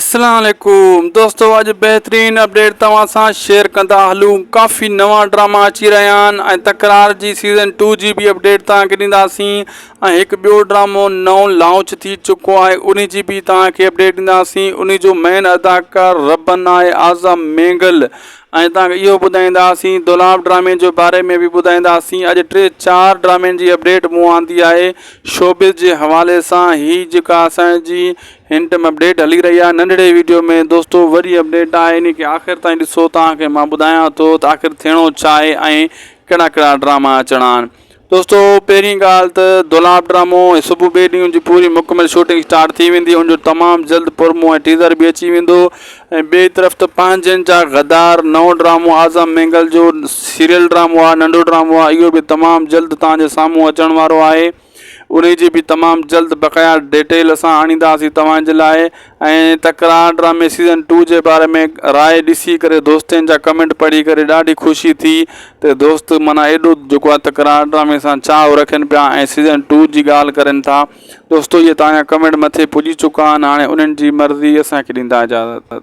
اسلام عليڪم دوستو اڄ بهترين اپڊيٽ توهان سان شيئر ڪندا هلون ڪافي نوان ڊراما اچي رهيا آهن ۽ تڪرار جي سيزن 2 جي به اپڊيٽ توهان کي ڏينداسين ۽ هڪ ٻيو ڊرامو نئون لانچ ٿي چڪو آهي ان جي به توهان کي اپڊيٽ ڏينداسين ان جو مين اداڪار ربن آهي اعظم مينگل ۽ توهان کي اهو ٻڌائينداسين دولاب ڊرامي جو باري ۾ به ٻڌائينداسين اڄ ٽي چار ڊرامن جي اپڊيٽ مون آندي آهي شوبز جي حوالي سان هي جيڪا اسان جي هن ٽيم اپڊيٽ هلي رهي آهي ننڍڙي ويڊيو ۾ دوستو وڏي اپڊيٽ آهي انهي کي آخر تائين ڏسو توهان کي مان ٻڌايان ٿو ته آخر ٿيڻو ڇا آهي ۽ ڪهڙا ڪهڙا ڊراما اچڻا آهن دوستو پهرين ڳالهه ته دولاب ڊرامو صبح ٻئي ڏينهن جي پوري مڪمل شوٽنگ اسٽارٽ ٿي ويندي ان جو تمام جلد پرومو ۽ ٽيزر به اچي ويندو ۽ ٻئي طرف ته پنهنجن جا غدار نئون ڊرامو اعظم مينگل جو سيريل ڊرامو آهي ننڍو ڊرامو آهي اهو به تمام جلد توهان جي سامهون اچڻ وارو آهي انهي جي به تمام جلد بقايا ڊيٽيل اسان آڻينداسين توهان جي لاء ۽ تڪرار ڊرامي سيزن ٽو جي باري ۾ راء ڏسي ڪري دوستن جا ڪمينٽ پڙهي ڪري ڏاڍي خوشي ٿي ته دوست معنيٰ ايڏو جيڪو آهي تڪرار ڊرامي سان چاهه رکن پيا ۽ سيزن ٽو جي ڳالهه ڪرن ٿا دوستو اهي توهان جا ڪمينٽ مٿي پڄي چڪا آهن هاڻي انهن جي مرضي اسان کي ڏيندا اجازت.